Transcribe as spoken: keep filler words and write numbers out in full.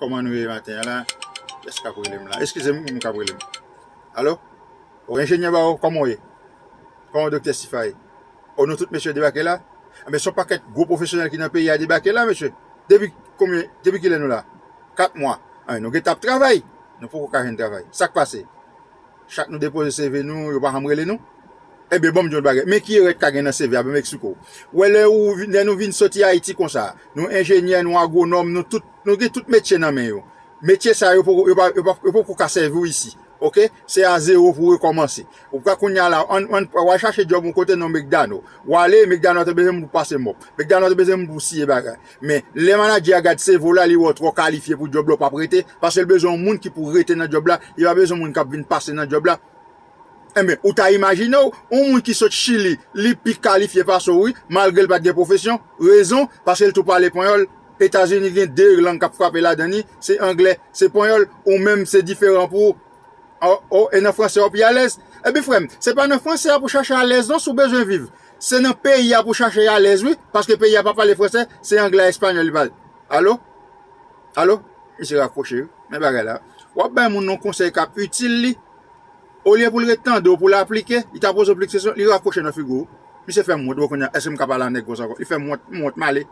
Kòman nou ye maten an la? Kiyès k ap rele m la? Eskize m, moun k ap rele m. Alo? O, enjenyè Bawo, kòman w ye? Kòman doktè Sifa ye? O, nou tout mesye debake la? Enben, se yon pakèt gwo pwofesyonèl ki nan peyi a debake la, mesye. Depi konbyen, depi kilè nou la? Kat mwa. Anben, nou gentan ap travay. Nou poko ka jwenn travay. Sa k pase? Chak nou depoze C V nou, yo pa janm rele nou. Enben, ban m di w yon bagay. Men ki erè k ka gen nan C V a, ban m eksplike w. Wè, lè ou, lè nou vin soti Ayiti konsa, nou enjenyè, nou agwonòm, nou tout, nou gen tout metye nan men yo. Metye sa yo poko, yo pa, yo pa, yo poko ka sèvi w isi. Oke? Se a zewo pou w rekòmanse. Ou ka kounye a la, ann, ann, w al chache djòb yon kote nan Mekdano. W ale, Mekdano a te bezwen moun pou pase mòp. Mekdano a te bezwen moun pou siye bagay. Men, lè manadjè a gad C V w la, li wè w twò kalifye pou djòb la, w p ap rete, paske l bezwen yon moun ki pou rete nan djòb la, li pa bezwen moun k ap vin pase nan djòb la. Enben, ou ta imajine w, yon moun ki sot Chili, li pi kalifye pase w, wi, malgre l pa t gen pwofesyon. Rezon, paske l tou pale panyòl. Etazini gen de lang k ap frape ladan li, se anglè, se panyòl, ou menm se diferan pou ou. O, o, e nan franse a w pi alèz? Ebyen, frè m, se pa nan franse a pou chache alèz non, si w bezwen viv. Se nan peyi a pou chache alèz, wi, paske peyi a pa pale franse, se anglè, espanyòl li pale. Alo? Alo? Misye rakwoche, wi. Men bagay la. W ap bay moun yon konsèy k ap itil li. Olye pou l ret tande w, pou l aplike, li ta poze w plis kesyon, li rakwoche nan figi w. Misye fè m wont, bon, kounye a, èske m ka pale a nèg konsa ankò? Li fè m wont, m wont, m ale.